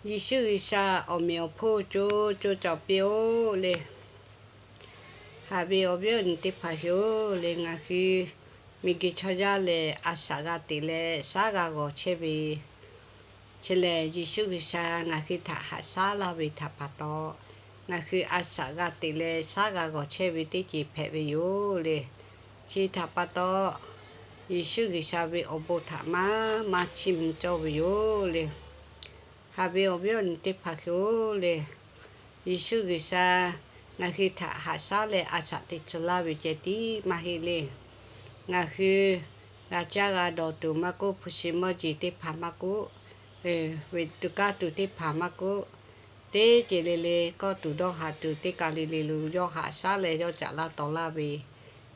Yeˍsuˆ G'uiˬsha awˬ meꞈ awˬ hponˇ co co cawˬ piˇ-oˆ le. Haꞈ ve awˬ viˉ awˬ nyi teˇ hpaˍ hui-oˬ le, ngaˬ hui miˬguiˬ chaw yaˇ lehˬ, a shaꞈ g'a teꞈ leh shaˉ g'a g'awˬ chehˇ ve, chi lehˬ Yeˍsuˆ G'uiˬsha ngaˬ hui htaꞈ haꞈ shaˉ laˇ ve htaꞈ pa taw, ngaˬ hui a shaꞈ g'a teꞈ leh shaˉ g'a g'awˬ chehˇ ve teˇ ceuˬ hpehꞈ ve yoˬ le. Chi htaꞈ pa taw, Yeˍsuˆ G'uiˬsha ve awˬ bon htaꞈ maˇ maˇ chiˇ mvuh cawˇ ve yoˬ le. Haꞈ ve awˬ viˉ awˬ nyi teˇ hpaˍ hui-oˬ le, Yeˍsuˆ G'uiˬsha ngaˬ hui htaꞈ haꞈ shaˉ leh a shaꞈ teꞈ tcuh laˇ ve ceh tiˉ maˇ heˆ le. Ngaˬ hui g'a caˇ g'a dawˬ tuˬ maˇ k'oˆ, hpu shi mawˇ jeˬ teˇ hpaˍ maˇ k'oˆ, ve tuꞈ kaˇ tuˬ teˇ hpaˍ maˇ k'oˆ, teˇ ceuˬ le le kawˆ tuˬ dawˇ haˍ tuˬ teˇ kaˬ le le lo yawˇ haꞈ shaˉ leh yawˇ caꞈ laˇ taw laˇ ve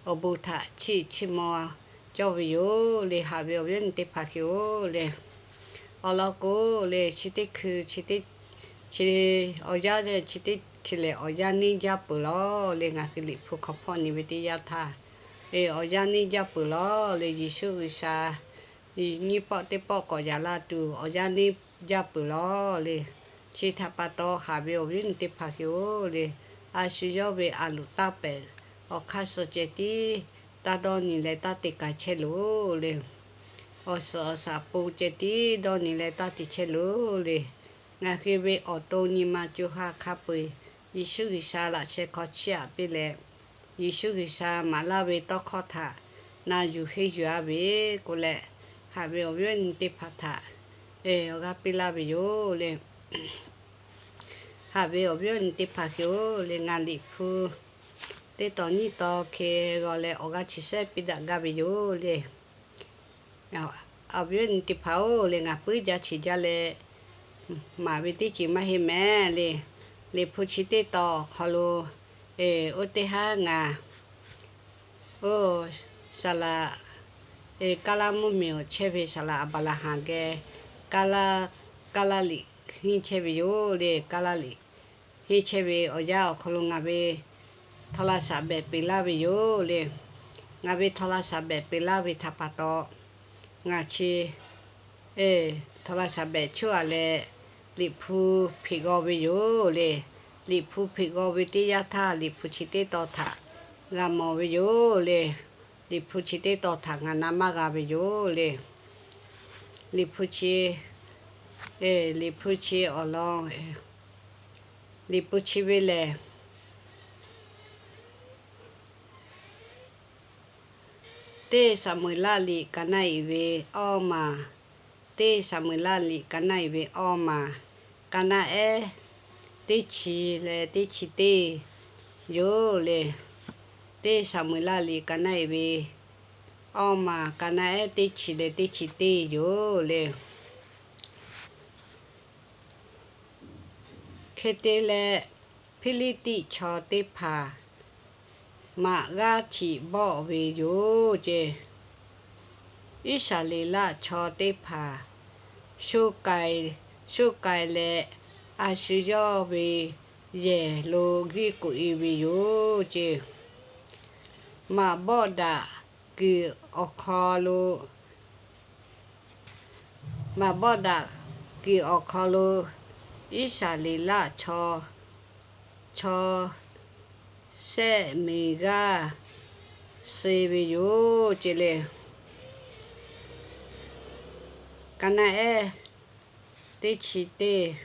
awˬ bon htaꞈ chiˇ chiˇ mvuh cawˇ ve yoˬ le. Haꞈ ve awˬ viˉ awˬ nyi teˇ hpaˍ hui-oˬ le, awˬ lawn k'o le, chi teˇ hkui chi teˇ chi awˬ yanˇ chi teˇ hkui lehˬ, awˬ yanˇ neˇ jaˇ peuˬ lawˬ le. Ngaˬ hui Liꞈ hpu hk'aw hpawˇ nyi ve teˇ yanˇ htaˇ, awˬ yanˇ neˇ jaˇ peuˬ lawˬ le. Yeˍsuˆ G'uiˬsha nyiˇ pawˆ teˇ pawˆ k'awꞈ yaꞈ la tuˬ awˬ yanˇ neˇ jaˇ peuˬ lawˬ le. Chi htaꞈ pa taw, haꞈ ve awˬ viˉ awˬ nyi teˇ hpaˍ hui-oˬ le, a shu yawˇ ve a loꞈ taˇ pehˍ awˬ hk'aˇ suh ceh tiˉ taˇ dawˇ nyi leh taˇ te k'ai chehˇ loˬ le. Awˬ suhˍ awˬ shaˍ pon ceh tiˉ dawˇ nyi leh taˇ te chehˇ loˬ le. Ngaˬ hui ve awˬ to nyi ma co ha hk'a peu-eˬ Yeˍsuˆ G'uiˬsha laꞈ sheh hk'aw chiˇ aꞈ piˇ leh, Yeˍsuˆ G'uiˬsha maˍ laˇ ve tawˇ hkawˇ htaꞈ na yuˬ henˇ yuˬ-a ve k'oˆ leh, haꞈ ve awˬ viˉ awˬ nyi teˇ hpaˍ htaꞈ awˬ g'aˇ piˇ laˇ ve yoˬ le. Haꞈ ve awˬ viˉ awˬ nyi teˇ hpaˍ hui-oˬ le, ngaˬ Liꞈ hpu teˇ tawn nyiˇ tawn hk'e g'aw leh awˬ g'aˇ chi shehˉ piˇ daꞈ gaˇ ve yoˬ le. Awˬ viˉ awˬ nyi teˇ hpaˍ-oˬ le, ngaˬ puiˉ jaˇ chi jaˇ leh maˍ ve teˇ ceuˬ maˇ heˆ mehˍ le. Liꞈ hpu chi teˇ tawn awˬ hk'aw lo, oˇ teˇ haˉ ngaˬ oˇ saˍ laꞈ Kaˇlaˇ mvuhˇmiˬ awˬ chehˇ ve saˍ laꞈ Aˍbaˍlaˍhanˍ geh Kaˇlaˇ, Kaˇlaˇ liꞈ henˇ chehˇ ve yoˬ le. Kaˇlaˇ liꞈ henˇ chehˇ ve awˬ yanˇ awˬ hk'aw lo ngaˬ ve htaw la shaˍ behꞈ peꞈ laˇ ve yoˬ le. Ngaˬ ve htaw la shaˍ behꞈ peꞈ laˇ ve htaꞈ pa taw, ngaˬ chi htaw la shaˍ behꞈ choˇ-a leh Liꞈ hpu hpeꞈ g'aw ve yoˬ le. Liꞈ hpu hpeꞈ g'aw ve teˇ yanˇ htaˇ, Liꞈ hpu chi teˇ tawn htaꞈ g'a mawˬ ve yoˬ le. Liꞈ hpu chi teˇ tawn htaꞈ ngaˬ na maˇ g'a ve yoˬ le. Liꞈ hpu chi, Liꞈ hpu chi awˬ lawn, Liꞈ hpu chi ve lehˬ, teˇ Saˍmo-eˍlaˆ liꞈ ka naˆ iˍ ve awˇ maˬ, teˇ Saˍmo-eˍlaˆ liꞈ ka naˆ iˍ ve awˇ maˬ, ka naˆ ehˉ teˇ chi leh teˇ chi teˇ yoˬ le. Teˇ Saˍmo-eˍlaˆ liꞈ ka naˆ iˍ ve awˇ maˬ, ka naˆ ehˉ teˇ chi leh teˇ chi teˇ yoˬ le. Hk'e te leh, Hpiˇliˇtiˆ chaw teˇ hpaˍ maꞈ g'aˇ htiꞈ bawˆ ve yoˬ ceˇ. Iˉsaˍreˍlaˆ chaw teˇ hpaˍ shoˉ k'ai, shoˉ k'ai leh, a shu yawˇ ve yehˬ lo g'uiˇ k'oꞈ-e ve yoˬ ceˇ. Maꞈ bawˆ daꞈ kuiˬ awˬ hk'aw lo, maꞈ bawˆ daꞈ kuiˬ awˬ hk'aw lo Iˉsaˍreˍlaˆ chaw, chaw shehˆ miˬ g'aˇ suh ve yoˬ ceˇ le. Ka naˆ ehˉ teˇ chi teˇ,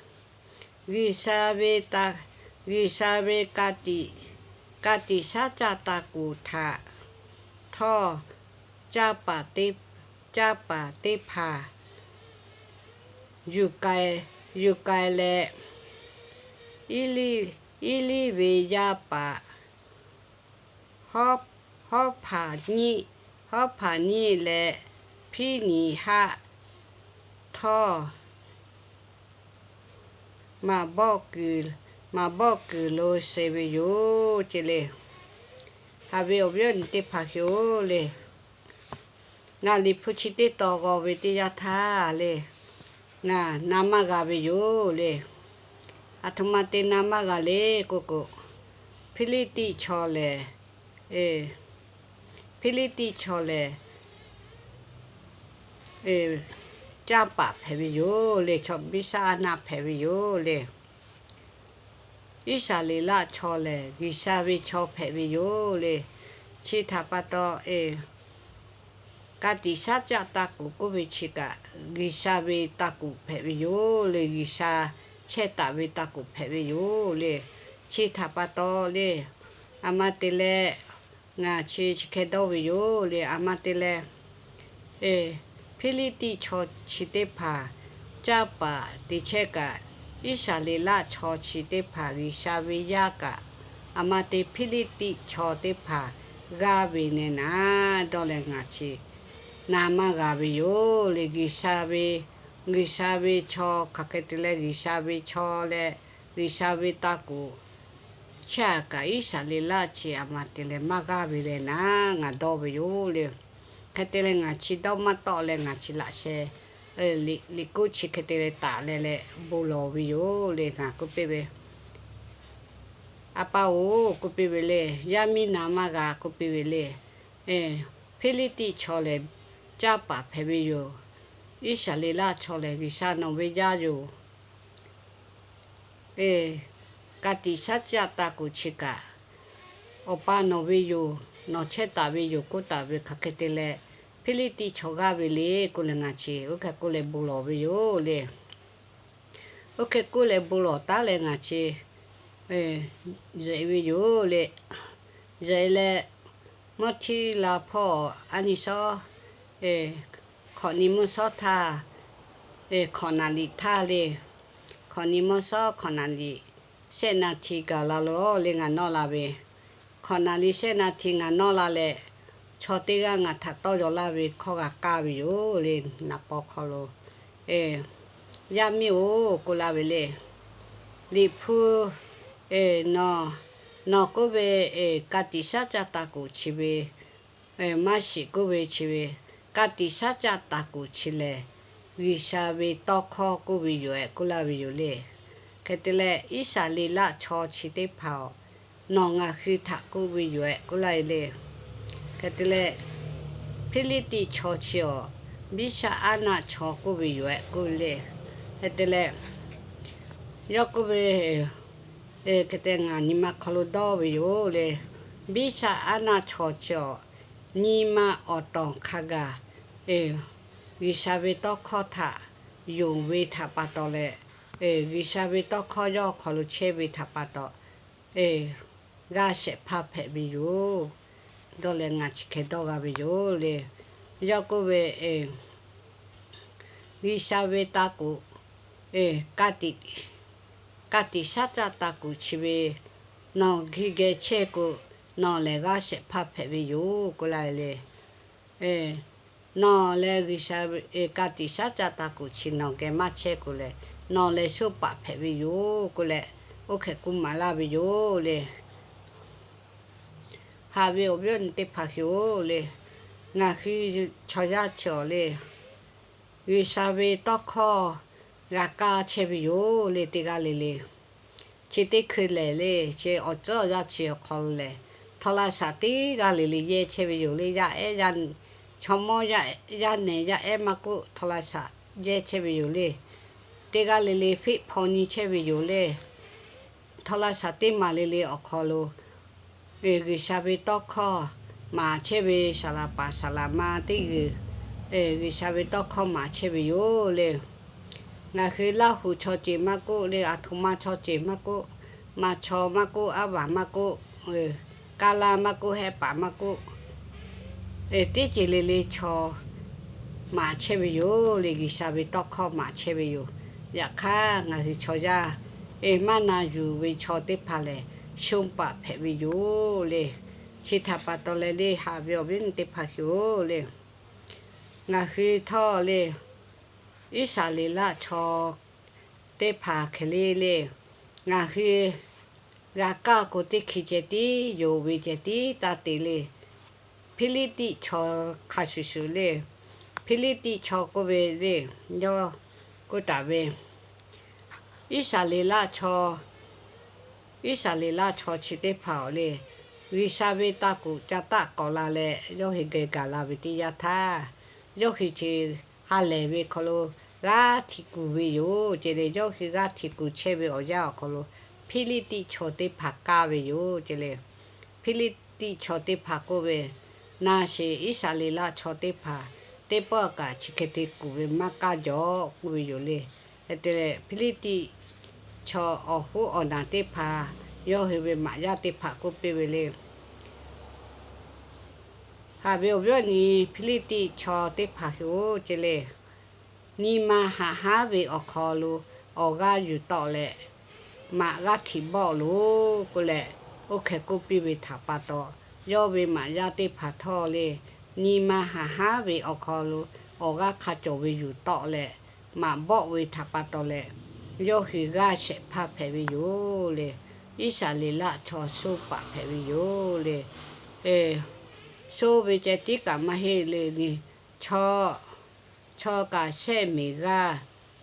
G'uiˬsha ve, G'uiˬsha ve ka tiꞈ, ka tiꞈ shaˉ caˇ taˇ kuˬ htaꞈ htawˇ, caˇ paˍ teˇ, caˇ paˍ teˇ hpaˍ yuˬ k'ai, yuˬ k'ai leh, Iˉliˇ, Iˉliˇ ve yaˇ paˍ Hawˉ, Hawˉhpaˍniˆ, Hawˉhpaˍniˆ leh Hpiˇniˍhaˆ htawˇ, maꞈ bawˆ kuiˬ, maꞈ bawˆ kuiˬ lo suh ve yoˬ ceˇ le. Haꞈ ve awˬ viˉ awˬ nyi teˇ hpaˍ hui-oˬ le, ngaˬ Liꞈ hpu chi teˇ tawn g'aw ve teˇ yanˇ htaˇ le, ngaˬ na maˇ g'a ve yoˬ le. Aˬ htoꞈ ma te na maˇ g'a le k'oˆ k'o, Hpiˇliˇtiˆ chaw lehˬ, Hpiˇliˇtiˆ chaw lehˬ, caˇ paˍ hpehꞈ ve yoˬ le. Chaw Biˇsaˆ Aˉnaˆ hpehꞈ ve yoˬ le. Iˉsaˍreˍlaˆ chaw lehˬ, G'uiˬsha ve chaw hpehꞈ ve yoˬ le. Chi htaꞈ pa taw, ka tiꞈ shaˉ caˆ taˇ kuˬ k'oˆ ve chi kaꞈ, G'uiˬsha ve taˇ kuˬ hpehꞈ ve yoˬ le. G'uiˬsha chehˇ taˍ ve taˇ kuˬ hpehꞈ ve yoˬ le. Chi htaꞈ pa taw le, aˬ ma te leh ngaˬ chi chi hk'e dawˇ ve yoˬ le. Aˬ ma te leh, Hpiˇliˇtiˆ chaw chi teˇ hpaˍ caˇ paˍ te chehˇ kaꞈ, Iˉsaˍreˍlaˆ chaw chi teˇ hpaˍ G'uiˬsha ve yaˇ kaꞈ, aˬ ma te Hpiˇliˇtiˆ chaw teˇ hpaˍ g'aˇ ve neh naˍ dawˇ leh ngaˬ chi na maˇ g'a ve yoˬ le. G'uiˬsha ve, G'uiˬsha ve chaw hk'aˬ hk'e te leh G'uiˬsha ve chaw leh G'uiˬsha ve taˇ kuˬ chehˇ kaꞈ, Iˉsaˍreˍlaˆ chi aˬ ma te leh maˇ g'aˇ ve leh naˍ ngaˬ dawˇ ve yoˬ le. Hk'e te leh ngaˬ chi dawˇ maˇ tawˆ leh ngaˬ chi laꞈ sheh liꞈ k'oˆ chi hk'e te leh taˍ leh leh bon lawˬ ve yoˬ le. Ngaˬ k'oˆ piˇ ve, A pa-oˬ k'oˆ piˇ ve le, yaˇ miˇ na maˇ g'a k'oˆ piˇ ve le. Hpiˇliˇtiˆ chaw lehˬ caˇ paˍ hpehꞈ ve yoˬ. Iˉsaˍreˍlaˆ chaw lehˬ G'uiˬsha nawˬ ve yaˇ yoˬ. Ka tiꞈ shaˉ caˆ taˇ kuˬ chi kaꞈ, Awˬ pa nawˬ ve yoˬ, nawˬ chehˇ taˍ ve yoˬ k'oˆ taˍ ve hk'aˬ hk'e te leh, Hpiˇliˇtiˆ chaw g'aˇ ve le k'oˆ leh ngaˬ chi oˇ hk'e k'oˆ leh bon lawˬ ve yoˬ le. Oˇ hk'e k'oˆ leh bon lawˬ taˉ leh ngaˬ chi yeꞈ ve yoˬ le. Yeꞈ leh, mvuhˇ htiˇ la hpawˇ a nyi shawˉ hkawꞈ nyi mvuhˇ shawˉ htaˇ, hkawꞈ naˍ liꞈ htaˇ le. Hkawꞈ nyi mvuhˇ shawˉ hkawꞈ naˍ liꞈ shehˆ naˍ htiˍ gaˬ la lo le ngaˬ nawˇ la ve. Hkawꞈ naˍ liꞈ shehˆ naˍ htiˍ ngaˬ nawˇ la leh, chaw teˇ g'aˇ ngaˬ htaꞈ tawˇ yaw laˇ ve hkawˇ g'a kaˇ ve yoˬ le. Naˍ paw hk'aw lo, Yaˇ miˇ-oˬ k'oˆ laˇ ve le. Liꞈ hpu, nawˬ, nawˬ k'oˆ ve, ka tiꞈ shaˉ caˇ taˇ kuˬ chi ve maˇ shiˍ k'oˆ ve chi ve, ka tiꞈ shaˉ caˇ taˇ kuˬ chi lehˬ, G'uiˬsha ve tawˇ hkawˇ k'oˆ ve yoˬ ehꞈ k'oˆ laˇ ve yoˬ le. Hk'e te leh, Iˉsaˍreˍlaˆ chaw chi teˇ hpaˍ-oˬ, nawˬ ngaˬ hui htaꞈ k'oˆ ve yoˬ ehꞈ k'oˆ laˇ ve le. Hk'e te leh, Hpiˇliˇtiˆ chaw chi-awˬ, Biˇshaˆaˉnaˆ chaw k'oˆ ve yoˬ ehꞈ k'oˆ ve le. Hk'e te leh, yawˇ k'oˆ ve, hk'e te ngaˬ nyi ma hk'aw lo dawˇ ve yoˬ le. Biˇshaˆaˉnaˆ chaw chi-awˬ, nyi ma awˬ tawˍ hk'a gaˬ G'uiˬsha ve tawˇ hkawˇ htaꞈ yonˍ ve htaꞈ pa taw leh, G'uiˬsha ve tawˇ hkawˇ yawˇ hk'aw lo chehˇ ve htaꞈ pa taw, g'a shehˍ hpaˇ hpehꞈ ve yoˬ. Dawˇ leh ngaˬ chi hk'e dawˇ g'a ve yoˬ le. Yawˇ k'oˆ ve, G'uiˬsha ve taˇ kuˬ, ka tiꞈ shaˉ caˆ taˇ kuˬ chi ve, nawˬ geh geh chehˇ k'o, nawˬ lehˬ g'a shehˍ hpaˇ hpehꞈ ve yoˬ k'oˆ laˇ ve le. Nawˬ leh G'uiˬsha ka tiꞈ shaˉ caˆ taˇ kuˬ chi nawˬ geh maˇ chehˇ k'o lehˬ, nawˬ lehˬ shonˇ paˍ hpehꞈ ve yoˬ k'oˆ leh, oˇ hk'e k'oˆ maˍ laˇ ve yoˬ le. Haꞈ ve awˬ viˉ awˬ nyi teˇ hpaˍ hui-oˬ le, ngaˬ hui chaw yaˇ chi-awˬ le, G'uiˬsha ve tawˇ hkawˇ g'a kaˇ chehˇ ve yoˬ le. Teˇ g'aˇ le le, chi teˇ hkui lehˬ le, chi awˬ tcuhˉ awˬ yaˇ chi awˬ hk'aw lo lehˬ, htaw la shaˍ teˇ g'aˇ le le yehˇ chehˇ ve yoˬ le. Yaˇ ehˉ, chaw mawˇ yaˇ nehˬ yaˇ ehˉ maˇ k'oˆ, htaw la shaˍ yehˇ chehˇ ve yoˬ le. Teˇ g'aˇ le le feˆ hpaw nyi chehˇ ve yoˬ le. Htaw la shaˍ teˇ maˬ le le awˬ hk'aw lo G'uiˬsha ve tawˇ hkawˇ maˍ chehˇ ve saˍ laˍ paˍ saˍ laˍ ma teˇ g'uiˬ, G'uiˬsha ve tawˇ hkawˇ maˍ chehˇ ve yoˬ le. Ngaˬ hui Laˇ huˍ chaw ceuˬ maˇ k'oˆ le, aˬ htoꞈ ma chaw ceuˬ maˇ k'oˆ, maˍ chaw maˇ k'oˆ, aˉ vaˬ maˇ k'oˆ, kaˇ laˇ maˇ k'oˆ, hehˆ paˍ maˇ k'oˆ, teˇ ceuˬ le le chaw maˍ chehˇ ve yoˬ le. G'uiˬsha ve tawˇ hkawˇ maˍ chehˇ ve yoˬ. Yaꞈ hk'aˇ, ngaˬ hui chaw yaˇ maˇ na yuˬ ve chaw teˇ hpaˍ lehˬ, shonˇ paˍ hpehꞈ ve yoˬ le. Chi htaꞈ pa taw leh le, haꞈ ve awˬ viˉ awˬ nyi teˇ hpaˍ hui-oˬ le, ngaˬ hui htawˇ le, Iˉsaˍreˍlaˆ chaw teˇ hpaˍ hk'e le le, ngaˬ hui g'a kaˇ k'o teˇ hkui ceh tiˉ yonˍ ve ceh tiˉ taˇ te le. Hpiˇliˇtiˆ chaw hk'a shuˍ shuˍ le. Hpiˇliˇtiˆ chaw k'oˆ ve le, yawˇ k'oˆ taˍ ve, Iˉsaˍreˍlaˆ chaw, Iˉsaˍreˍlaˆ chaw chi teˇ hpaˍ-oˬ le, G'uiˬsha ve taˇ kuˬ ca taˆ k'awꞈ la leh yawˇ hui geh gaˬ la ve teˇ yanˇ htaˇ, yawˇ hui chi ha lehˬ ve hk'aw lo g'aˇ htiꞈ kuˬ ve yoˬ ce le. Yawˇ hui g'aˇ htiꞈ kuˬ chehˇ ve awˬ yanˇ awˬ hk'aw lo Hpiˇliˇtiˆ chaw teˇ hpaˍ kaˇ ve yoˬ ce le. Hpiˇliˇtiˆ chaw teˇ hpaˍ k'oˆ ve, Na sheˍ, Iˉsaˍreˍlaˆ chaw teˇ hpaˍ teˇ pawˆ kaꞈ chi hk'e te kuˬ ve maˇ kaˇ jaw k'oˆ ve yoˬ le. Hk'e te leh Hpiˇliˇtiˆ chaw awˬ hoˉ awˬ naˬ teˇ hpaˍ, yawˇ hui ve maꞈ yaˇ teˇ hpaˍ k'oˆ piˇ ve le. Haꞈ ve awˬ viˉ awˬ nyi Hpiˇliˇtiˆ chaw teˇ hpaˍ hui-oˬ ce le, nyi ma haꞈ haˉ ve awˬ hk'aw lo awˬ g'aˇ yuˬ tawˆ leh, maꞈ g'aˇ htiꞈ bawˆ loˬ k'oˆ leh, oˇ hk'e k'oˆ piˇ ve htaꞈ pa taw, yawˇ ve maꞈ yaˇ teˇ hpaˍ htawˇ le, nyi ma haꞈ haˉ ve awˬ hk'aw lo awˬ g'aˇ hk'a cawˬ ve yuˬ tawˆ leh, maꞈ bawˆ ve htaꞈ pa taw leh, yawˇ hui g'aˇ shehˍ hpaˇ hpehꞈ ve yoˬ le. Iˉsaˍreˍlaˆ chaw shoˇ paˍ hpehꞈ ve yoˬ le. Shoˇ ve ceh tiˉ kaꞈ maˇ heˆ le, chaw, chaw kaꞈ shehˆ meˍ g'aˇ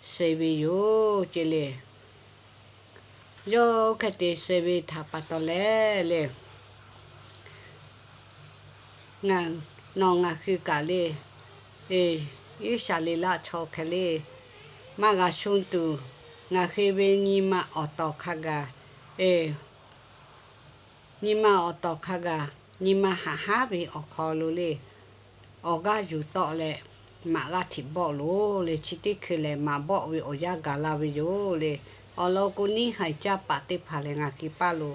suh ve yoˬ ce le. Yawˇ oˇ hk'e te suh ve htaꞈ pa taw leh le, nawˬ ngaˬ hui kaꞈ le, Iˉsaˍreˍlaˆ chaw hk'e le, maˇ g'a shonˇ tuˬ, ngaˬ hui ve nyi ma awˬ tawˍ hk'a gaˬ, nyi ma awˬ tawˍ hk'a gaˬ, nyi ma haꞈ haˉ ve awˬ hk'aw lo le, awˬ g'aˇ yuˬ tawˆ leh, maꞈ g'aˇ htiꞈ bawˆ loˬ le. Chi teˇ hkui lehˬ, maꞈ bawˆ ve awˬ yanˇ gaˬ la ve yoˬ le. Awˬ lawn k'o, neˇ haiˬ caˇ paˍ teˇ hpaˍ lehˬ, ngaˬ hui paˇ lo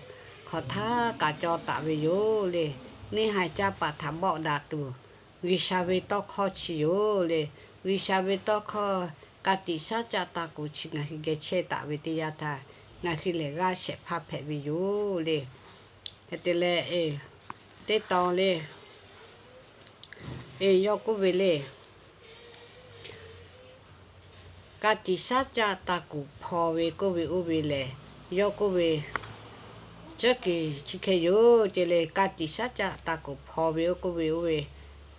hk'aˬ htaˇ kaꞈ cawˇ taˍ ve yoˬ le. Neˇ haiˬ caˇ paˍ htaꞈ bawˆ daꞈ tuˬ, G'uiˬsha ve tawˇ hkawˇ chi yoˬ le. G'uiˬsha ve tawˇ hkawˇ ka tiꞈ shaˉ caˆ taˇ kuˬ chi ngaˬ hui geh chehˇ taˍ ve teˇ yanˇ htaˇ, ngaˬ hui lehˬ g'aˇ shehˍ hpaˇ hpehꞈ ve yoˬ le. Hk'e te leh, teˇ tawn le, yawˇ k'oˆ ve le, ka tiꞈ shaˉ caˆ taˇ kuˬ hpaw ve k'oˆ ve oˇ ve lehˬ, yawˇ k'oˆ ve, tcuhˉ kuiˬ chi hk'e yoˬ ce le. Ka tiꞈ shaˉ caˆ taˇ kuˬ hpaw ve oˇ k'oˆ ve oˇ ve,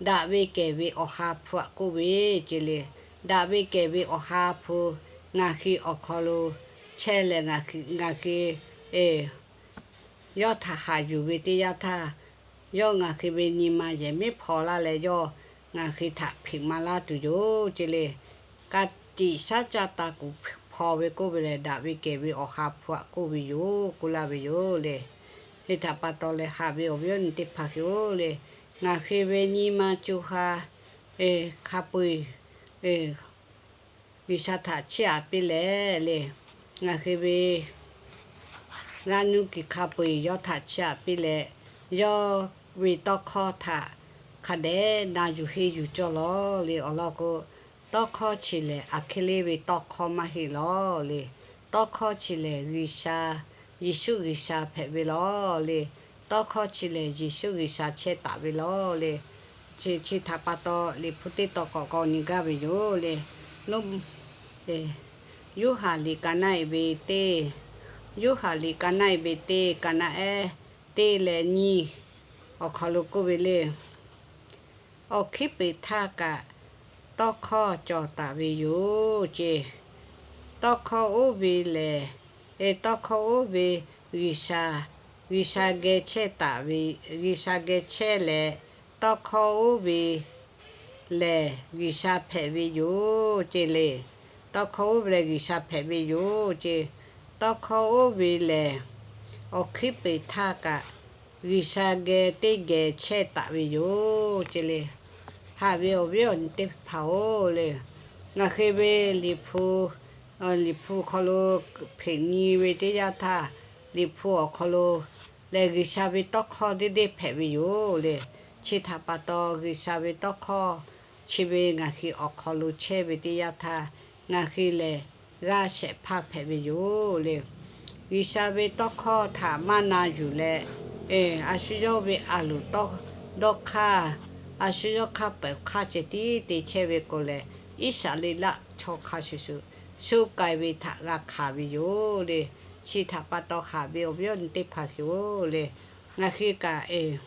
daꞈ ve kehˬ ve Awˬ ha hpu aꞈ k'oˆ ve ce le. Daꞈ ve kehˬ ve Awˬ ha hpu ngaˬ hui awˬ hk'aw lo chehˇ leh, ngaˬ hui yawˇ htaꞈ haꞈ yuˬ ve teˇ yanˇ htaˇ, yawˇ ngaˬ hui ve nyi ma yehˬ miˉ hpaw laˇ leh, yawˇ ngaˬ hui htaꞈ hpeꞈ maˍ laˇ tuˬ yoˬ ce le. Ka tiꞈ shaˉ caˆ taˇ kuˬ hpaw ve k'oˆ ve lehˬ, daꞈ ve kehˬ ve Awˬ ha hpu aꞈ k'oˆ ve yoˬ k'oˆ laˇ ve yoˬ le. Hk'e htaꞈ pa taw leh, haꞈ ve awˬ viˉ awˬ nyi teˇ hpaˍ hui-oˬ le, ngaˬ hui ve nyi ma co ha hk'a peu-eˬ G'uiˬsha htaꞈ chiˇ aꞈ piˇ leh le, ngaˬ hui ve g'aˇ nuˇ kuiˬ hk'a peu-eˬ yawˇ htaꞈ chiˇ aꞈ piˇ leh, yawˇ ve tawˇ hkawˇ htaꞈ hk'a dehꞈ na yuˬ henˇ yuˬ cawˇ lawˬ le. Awˬ lawn k'o, tawˇ hkawˇ chi lehˬ, aˬ hk'e le ve tawˇ hkawˇ maˇ heˆ lawˬ le. Tawˇ hkawˇ chi lehˬ, G'uiˬsha, Yeˍsuˆ G'uiˬsha hpehꞈ ve lawˬ le. Tawˇ hkawˇ chi lehˬ, Yeˍsuˆ G'uiˬsha chehˇ taˍ ve lawˬ le. Chi htaꞈ pa taw, Liꞈ hpu teˇ tawn k'awꞈ k'awꞈ nyi gaˇ ve yoˬ le. Yoˇhanˬ liꞈ ka naˆ-e ve teˇ, Yoˇhanˬ liꞈ ka naˆ-e ve teˇ, ka naˆ-ehˉ teˇ leh nyiˇ awˬ hk'aw lo k'oˆ ve le, awˬ hkiˉ peunˍ htaˇ kaꞈ tawˇ hkawˇ cawˬ taˍ ve yoˬ ce. Tawˇ hkawˇ oˇ ve lehˬ, tawˇ hkawˇ oˇ ve G'uiˬsha, G'uiˬsha geh chehˇ taˍ ve, G'uiˬsha geh chehˇ leh, tawˇ hkawˇ oˇ ve lehˬ G'uiˬsha hpehꞈ ve yoˬ ce le. Tawˇ hkawˇ oˇ ve lehˬ G'uiˬsha hpehꞈ ve yoˬ ce. Tawˇ hkawˇ oˇ ve lehˬ, awˬ hkiˉ peunˍ htaˇ kaꞈ G'uiˬsha geh teˇ geh chehˇ taˍ ve yoˬ ce le. Haꞈ ve awˬ viˉ awˬ nyi teˇ hpaˍ-oˬ le, ngaˬ hui ve Liꞈ hpu, Liꞈ hpu hk'aw lo hpeꞈ nyi ve teˇ yanˇ htaˇ, Liꞈ hpu awˬ hk'aw lo lehˬ G'uiˬsha ve tawˇ hkawˇ deˇ deˇ hpehꞈ ve yoˬ le. Chi htaꞈ pa taw, G'uiˬsha ve tawˇ hkawˇ chi ve ngaˬ hui awˬ hk'aw lo chehˇ ve teˇ yanˇ htaˇ, ngaˬ hui lehˬ g'aˇ shehˍ hpaˇ hpehꞈ ve yoˬ le. G'uiˬsha ve tawˇ hkawˇ htaꞈ maˇ na yuˬ leh, a shu yawˇ ve a loˍ dawˇ hk'aˇ, a shu yawˇ hk'aˇ pehꞈ hk'aˇ ceh tiˉ te chehˇ ve k'o lehˬ, Iˉsaˍreˍlaˆ chaw hk'a shuˍ shuˍ shu k'ai ve htaꞈ g'a hkanˍ ve yoˬ le. Chi htaꞈ pa taw, haꞈ ve awˬ viˉ awˬ nyi teˇ hpaˍ hui-oˬ le, ngaˬ hui kaꞈ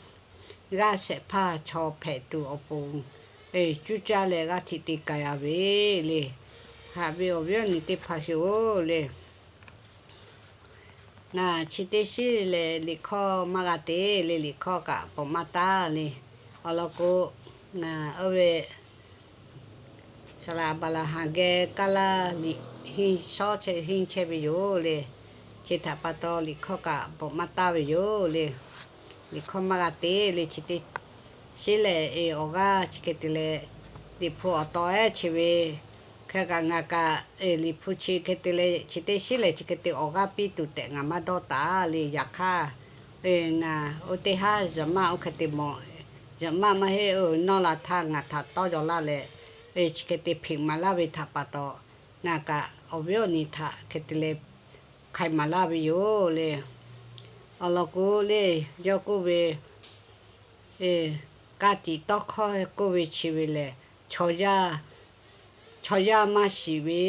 g'aˇ shehˍ hpaˇ chaw hpehꞈ tuˬ awˬ pon cuˇ caˇ leh g'aˇ htiꞈ te k'ai-a ve le. Haꞈ ve awˬ viˉ awˬ nyi teˇ hpaˍ hui-oˬ le, ngaˬ chi teˇ shiˉ lehˬ liꞈ hkawˇ maˇ g'a te le, liꞈ hkawˇ kaꞈ pon maˇ taˍ le. Awˬ lawn k'o, ngaˬ oˇ ve Saˍ laꞈ Aˍbaˍlaˍhanˍ geh kaˇ laˇ liꞈ henˇ shawˉ chehˇ henˇ chehˇ ve yoˬ le. Chi htaꞈ pa taw liꞈ hkawˇ kaꞈ bvuhꞈ maˇ taˍ ve yoˬ le. Liꞈ hkawˇ maˇ g'a te le, chi teˇ shiˉ lehˬ awˬ g'aˇ chi hk'e te leh, Liꞈ hpu awˬ taw ehˉ chi ve hk'e kaꞈ ngaˬ kaꞈ, Liꞈ hpu chi hk'e te leh chi teˇ shiˉ lehˬ chi hk'e te awˬ g'aˇ piˇ tuˬ tehꞈ ngaˬ maˇ dawˇ taˍ le. Yaꞈ hk'aˇ ngaˬ oˇ teˇ haˉ zuhꞈ maˆ oˇ hk'e te mawˬ, zuhꞈ maˆ maˇ heˆ, nawˇ la htaˇ ngaˬ htaꞈ tawˇ yaw laˇ leh, chi hk'e te hpeꞈ maˍ laˇ ve htaꞈ pa taw, ngaˬ kaꞈ awˬ viˉ awˬ nyi htaꞈ hk'e te leh hk'ai maˍ laˇ ve yoˬ le. Awˬ lawn k'o le, yawˇ k'oˆ ve, ka tiꞈ tawˇ hkawˇ k'oˆ ve chi ve lehˬ, chaw yaˇ maˇ shiˍ ve,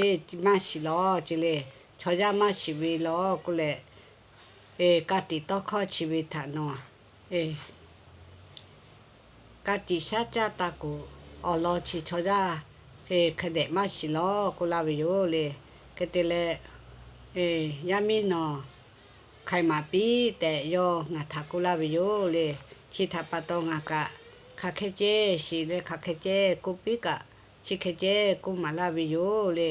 maˇ shiˍ lawˬ ce le. Chaw yaˇ maˇ shiˍ ve lawˬ k'oˆ leh, ka tiꞈ tawˇ hkawˇ chi ve htaꞈ nawˬ ka tiꞈ shaˉ caˇ taˍ kuˬ awˬ lawn chi chaw yaˇ hk'a dehꞈ maˇ shiˍ lawˬ k'oˆ laˇ ve yoˬ le. Hk'e te leh, yaˇ miˇ nawˬ hk'ai maˍ piˇ tehꞈ yawˇ ngaˬ htaꞈ k'oˆ laˇ ve yoˬ le. Chi htaꞈ pa taw ngaˬ kaꞈ hk'aˬ hk'e ceh shiˍ leh hk'aˬ hk'e ceh k'oˆ piˇ kaꞈ, chi hk'e ceh k'oˆ maˍ laˇ ve yoˬ le.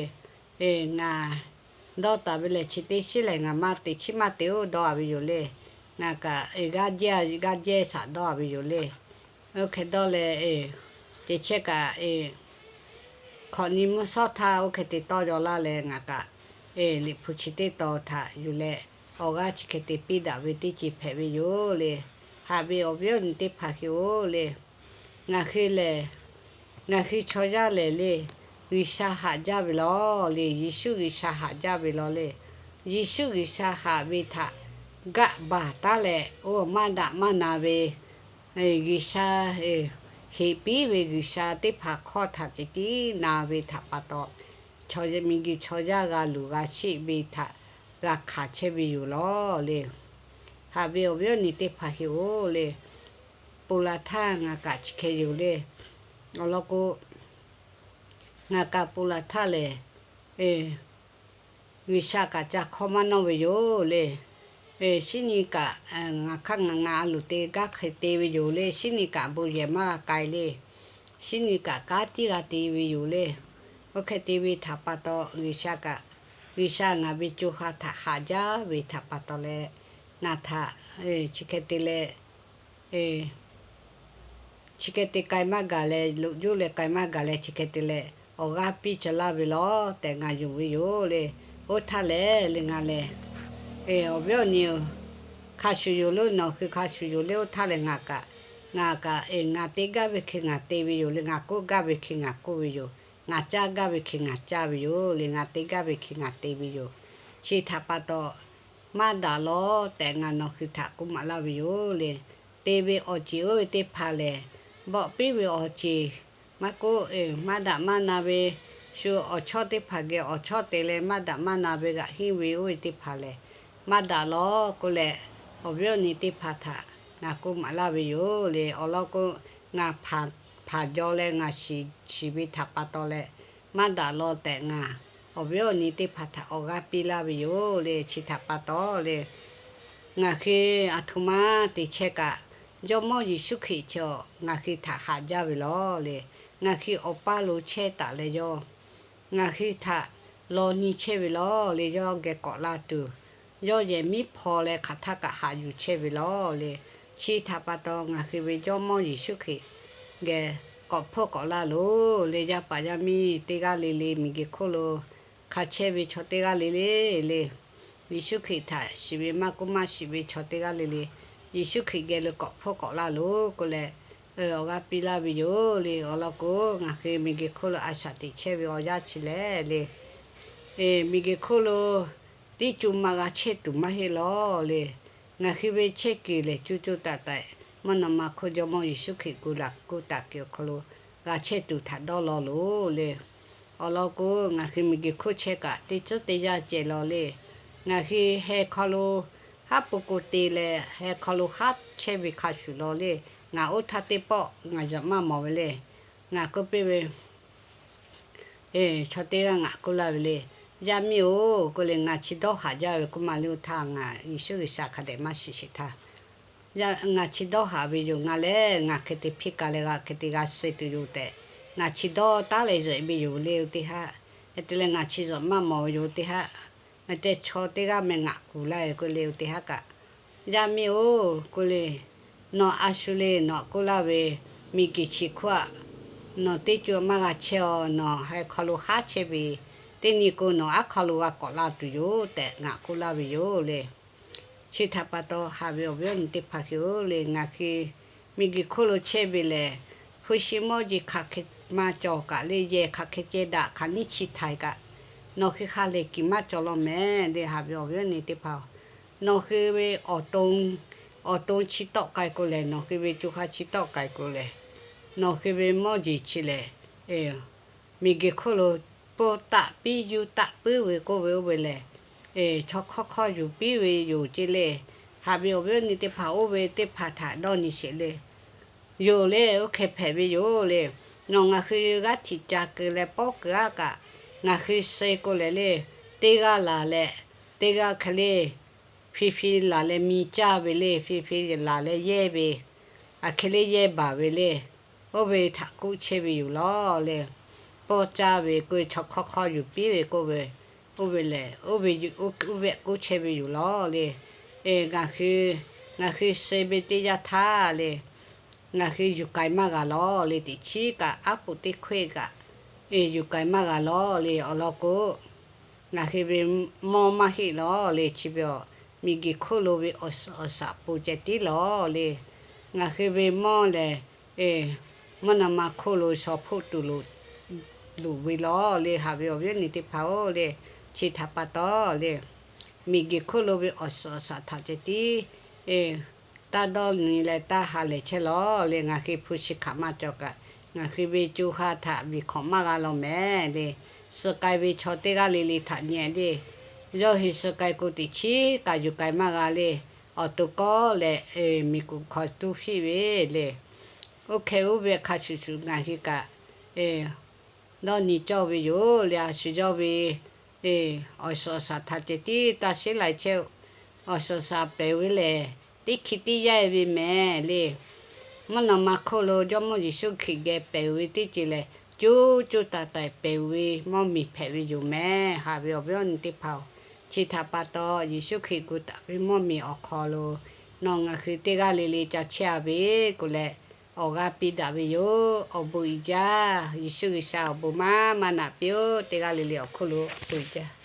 Ngaˬ dawˇ taˍ ve lehˬ chi teˇ shiˉ lehˬ ngaˬ maˇ te chiˉ maˇ te oˇ dawˇ a ve yoˬ le. Ngaˬ kaꞈ g'aˇ jehˇ g'aˇ jehˇ shaꞈ dawˇ a ve yoˬ le. Oˇ hk'e dawˇ leh, teˇ chehˇ kaꞈ hkawꞈ nyi mvuhˇ shawˉ htaˇ oˇ hk'e te tawˇ yaw laˇ leh ngaˬ kaꞈ Liꞈ hpu chi teˇ tawn htaꞈ yuˬ leh awˬ g'aˇ chi hk'e te piˇ daꞈ ve teˇ ceuˬ hpehꞈ ve yoˬ le. Haꞈ ve awˬ viˉ awˬ nyi teˇ hpaˍ hui-oˬ le, ngaˬ hui lehˬ, ngaˬ hui chaw yaˇ lehˬ le, G'uiˬsha haꞈ jaˇ ve lawˬ le. Yeˍsuˆ G'uiˬsha haꞈ jaˇ ve lawˬ le. Yeˍsuˆ G'uiˬsha haꞈ ve htaꞈ gaˆ baˬ taˉ leh, oˇ maˇ daꞈ maˇ na ve G'uiˬsha heˍ piˉ ve G'uiˬsha teˇ hpaˍ hkawˇ htaꞈ ceh tiˉ na ve htaꞈ pa taw, chaw miˬguiˬ chaw yaˇ g'a luˬ g'a sheˆ ve htaꞈ g'a hkanˍ chehˇ ve yoˬ lawˬ le. Haꞈ ve awˬ viˉ awˬ nyi teˇ hpaˍ hui-oˬ le, ponˬ laˬ htaˇ ngaˬ kaꞈ chi hk'e yoˬ le. Awˬ lawn k'o, ngaˬ kaꞈ ponˬ laˬ htaˇ lehˬ, G'uiˬsha kaꞈ ca hkawˇ maˇ nawˇ ve yoˬ le. Shinˉ nyi kaꞈ ngaˬ hk'aˇ ngaˬ ngaˬ a loˍ te gaˇ hk'e te ve yoˬ le. Shinˉ nyi kaꞈ bon yehˬ maˇ g'a k'ai le. Shinˉ nyi kaꞈ kanˉ tiˉ g'a te ve yoˬ le. Oˇ hk'e te ve htaꞈ pa taw G'uiˬsha kaꞈ, G'uiˬsha ngaˬ ve co ha htaꞈ haꞈ jaˇ ve htaꞈ pa taw leh, ngaˬ htaꞈ chi hk'e te leh, chi hk'e te k'ai maˇ gaˬ leh, loꞈ juˇ leh k'ai maˇ gaˬ leh, chi hk'e te leh awˬ g'aˇ piˇ ca laˇ ve lawˬ tehꞈ ngaˬ yonˍ ve yoˬ le. Oˇ htaˇ lehˬ le ngaˬ lehˬ, awˬ viˉ awˬ nyi-oˬ, hk'a shuˍ yoˬ le, nawˬ hui hk'a shuˍ yoˬ le. Oˇ htaˇ lehˬ ngaˬ kaꞈ, ngaˬ kaꞈ ngaˬ te gaˇ ve hk'e ngaˬ te ve yoˬ le. Ngaˬ k'oˆ gaˇ ve hk'e ngaˬ k'oˆ ve yoˬ. Ngaˬ caˇ gaˇ ve hk'e ngaˬ caˇ ve yoˬ le. Ngaˬ te gaˇ ve hk'e ngaˬ te ve yoˬ. Chi htaꞈ pa taw, maˇ daꞈ lawˬ tehꞈ ngaˬ nawˬ hui htaꞈ k'oˆ maˍ laˇ ve yoˬ le. Te ve awˬ ceˬ oˇ ve teˇ hpaˍ lehˬ, bawˆ piˇ ve awˬ ceˬ, maˇ k'oˆ, maˇ daꞈ maˇ na ve, shu awˬ chawˇ teˇ hpaˍ geh awˬ chawˇ te leh maˇ daꞈ maˇ na ve g'aꞈ henˇ ve oˇ ve teˇ hpaˍ lehˬ, maˇ daꞈ lawˬ k'oˆ leh, awˬ viˉ awˬ nyi teˇ hpaˍ htaꞈ ngaˬ k'oˆ maˍ laˇ ve yoˬ le. Awˬ lawn k'o, ngaˬ hpaˍ jaw leh ngaˬ shiˍ ve htaꞈ pa taw leh, maˇ daꞈ lawˬ tehꞈ ngaˬ awˬ viˉ awˬ nyi teˇ hpaˍ htaꞈ awˬ g'aˇ piˇ laˇ ve yoˬ le. Chi htaꞈ pa taw le, ngaˬ hui aˬ htoꞈ ma te chehˇ kaꞈ, Jawˇmawˇ Yeˍsuˆ Hkriꞈ chaw ngaˬ hui htaꞈ haꞈ jaˇ ve lawˬ le. Ngaˬ hui awˬ paˇ lo chehˇ taˍ leh yawˇ ngaˬ hui htaꞈ law nyi chehˇ ve lawˬ le. Yawˇ geh k'awꞈ la tuˬ, yawˇ yehˬ miˉ hpaw leh hk'aˬ htaˇ kaꞈ haꞈ yuˬ chehˇ ve lawˬ le. Chi htaꞈ pa taw ngaˬ hui ve Jawˇmawˇ Yeˍsuˆ Hkriꞈ geh k'awꞈ hpfuhˇ k'awꞈ laˇ loˬ le. Yaˇ paˍ yaˇ miˇ teˇ g'aˇ le le, miˬguiˬ hk'oˆ lo hk'a chehˇ ve chaw teˇ g'aˇ le le le, Yeˍsuˆ Hkriꞈ htaꞈ shiˍ ve maˇ k'oˆ maˇ shiˍ ve chaw teˇ g'aˇ le le, Yeˍsuˆ Hkriꞈ geh lo k'awꞈ hpfuhˇ k'awꞈ laˇ loˬ k'oˆ leh, awˬ g'aˇ piˇ laˇ ve yoˬ le. Awˬ lawn k'o, ngaˬ hui miˬguiˬ hk'oˆ lo a shaꞈ teꞈ chehˇ ve awˬ yanˇ chi lehˬ le, miˬguiˬ hk'oˆ lo teˇ co ma g'a chehˇ tuˬ maˇ heˆ lawˬ le. Ngaˬ hui ve chehˇ kuiˬ lehˬ, co co taiˍ taiˍ mvuhˇ naw ma hk'oˆ Jawˇmawˇ Yeˍsuˆ Hkriꞈ gu laꞈ kuˇ taˍ kuiˬ awˬ hk'aw lo g'a chehˇ tuˬ htaꞈ dawˇ law loˬ le. Awˬ lawn k'o, ngaˬ hui miˬguiˬ hk'oˆ chehˇ kaꞈ teˇ tcuhˉ teˇ yanˇ ceh law le. Ngaˬ hui heh hk'aw lo haˉ pui k'o te leh, heh hk'aw lo haˉ chehˇ ve hk'a shuˍ law le. Ngaˬ oˇ htaˇ teˇ pawˆ ngaˬ yaꞈ maˇ mawˬ ve le. Ngaˬ k'oˆ piˇ ve, chaw teˇ g'aˇ ngaˬ k'oˆ laˇ ve le, Yaˇ miˇ-oˬ, k'oˆ leh, ngaˬ chi dawˇ haꞈ jaˇ ve k'oˆ maˬ le. Oˇ htaˇ ngaˬ Yeˍsuˆ G'uiˬsha hk'a dehꞈ maˇ shiˍ sheˍ htaˇ, ngaˬ chi dawˇ haꞈ ve yoˬ. Ngaˬ lehˬ ngaˬ hk'e te hpiˇ ka leh g'a hk'e te g'a suh tuˬ yoˬ tehꞈ, ngaˬ chi dawˇ taˉ leh zuhꞈ ve yoˬ le oˇ teˇ haˉ. Hk'e te leh ngaˬ chi zuhꞈ maˇ mawˬ ve yoˬ teˇ haˉ. Ngaˬ te chaw teˇ g'aˇ meh ngaꞈ kuˬ laˇ ve k'oˆ le oˇ teˇ haˉ kaꞈ, Yaˇ miˇ-oˬ k'oˆ le, nawˬ a shu le nawˬ k'oˆ laˇ ve, miˬguiˬ chi hk'oˆ aꞈ nawˬ teˇ co maˇ g'a chehˇ-aw. Nawˬ ha hk'aw lo haˉ chehˇ ve, teˇ nyi k'o nawˬ aˉ hk'aw lo g'a k'awꞈ la tuˬ yoˬ tehꞈ ngaˬ k'oˆ laˇ ve yoˬ le. Chi htaꞈ pa taw haꞈ ve awˬ viˉ awˬ nyi teˇ hpaˍ hui-oˬ le, ngaˬ hui miˬguiˬ hk'oˆ lo chehˇ ve lehˬ, hpu shi mawˇ jeˬ hk'aˬ hk'e maˇ cawˬ kaꞈ le, yehˬ hk'aˬ hk'e ceh daꞈ hk'aˬ niˉ chi htaiˍ kaꞈ, nawˬ hui hk'a lehˬ kiˬ maˇ cawˬ law mehˍ le. Haꞈ ve awˬ viˉ awˬ nyi teˇ hpaˍ-oˬ, nawˬ hui ve awˬ to awˬ to chi tawˆ k'ai k'o lehˬ, nawˬ hui ve co ha chi tawˆ k'ai k'o lehˬ, nawˬ hui ve mawˇ jeˬ chi lehˬ, miˬguiˬ hk'oˆ lo pon taˆ piˇ yuˇ taˆ puiˉ ve k'oˆ ve oˇ ve lehˬ, chaw hk'awˇ hk'awˇ yuˬ piˇ ve yoˬ ce le. Haꞈ ve awˬ viˉ awˬ nyi teˇ hpaˍ oˇ ve teˇ hpaˍ htaꞈ dawˇ nyi sheˍ le. Yoˬ le, oˇ hk'e hpehꞈ ve yoˬ le. Nawˬ ngaˬ hui g'aˇ htiꞈ ca keu leh pawˆ keu-a kaꞈ, ngaˬ hui suh k'o lehˬ le, teˇ g'aˇ laˬ leh, teˇ g'aˇ hk'e le, hpi hpi laˬ leh mi caˇ ve le, hpi hpi laˬ leh yehˇ ve, aˬ hk'e le yehˇ baˬ ve le, oˇ ve htaꞈ k'oˆ chehˇ ve yoˬ law le. Pawˇ caˇ ve k'oˆ ve chaw hk'awˇ hk'awˇ yuˬ piˇ ve k'oˆ ve, oˇ ve lehˬ, oˇ ve k'oˆ chehˇ ve yoˬ law le. Ngaˬ hui, ngaˬ hui suh ve teˇ yanˇ htaˇ le, ngaˬ hui yuˬ k'ai maˇ g'a law le. Teꞈ chiˉ kaꞈ aˉ poꞈ teˇ hkawehˇ kaꞈ yuˬ k'ai maˇ g'a law le. Awˬ lawn k'o, ngaˬ hui ve mawˇ maˇ heˆ law le. Chi ve awˬ miˬguiˬ hk'oˆ lo ve awˬ suhˍ awˬ shaˍ pon ceh tiˉ law le. Ngaˬ hui ve mawˇ lehˬ, mvuhˇ naw ma hk'oˆ lo shaw hpoˆ tuˬ loꞈ ve law le. Haꞈ ve awˬ viˉ awˬ nyi teˇ hpaˍ-oˬ le, chi htaꞈ pa taw le, miˬguiˬ hk'oˆ lo ve awˬ suhˍ awˬ shaˍ htaꞈ ceh tiˉ taˇ dawˇ nyi leh taˇ ha lehˬ chehˇ law le. Ngaˬ hui hpu shi hk'aˬ maˇ cawˬ kaꞈ, ngaˬ hui ve co ha htaꞈ viˬ hk'awꞈ maˇ g'a law mehˍ le. Suh k'ai ve chaw teˇ g'aˇ le le htaꞈ nyi le, yawˇ hui suh k'ai k'o teꞈ chiˉ kaꞈ yuˬ k'ai maˇ g'a le. Awˬ to kawˉ leh miˬguiˬ hk'aw tuˇ hpiˆ ve le. Oˇ hk'e oˇ ve hk'a shuˍ shuˍ ngaˬ hui kaꞈ dawˇ nyi cawˇ ve yoˬ le. A shu yawˇ ve awˬ suhˍ awˬ shaˍ htaꞈ ceh tiˉ taˇ sheˉ lai chehˇ-oˬ. Awˬ suhˍ awˬ shaˍ pehˬ ve lehˬ, teˇ hkui teˇ yanˇ ve mehˍ le. Mvuhˇ naw ma hk'oˆ lo Jawˇmawˇ Yeˍsuˆ Hkriꞈ geh pehˬ ve teˇ ceuˬ lehˬ, coˇ coˇ taiˍ taiˍ pehˬ ve mawˇ miˬ hpehꞈ ve yoˬ mehˍ. Haꞈ ve awˬ viˉ awˬ nyi teˇ hpaˍ-oˬ, chi htaꞈ pa taw Yeˍsuˆ Hkriꞈ gu taˍ ve mawˇ miˬ awˬ hk'aw lo nawˬ ngaˬ hui teˇ g'aˇ le le ca chehˇ-a ve k'o leh, awˬ g'aˇ piˇ daꞈ ve yoˬ. Awˬ bon uiˍ jaˇ. Yeˍsuˆ G'uiˬsha awˬ bon maˇ maˇ naꞈ piˇ-oˆ. Teˇ g'aˇ le le awˬ hk'oˆ lo bon uiˍ jaˇ.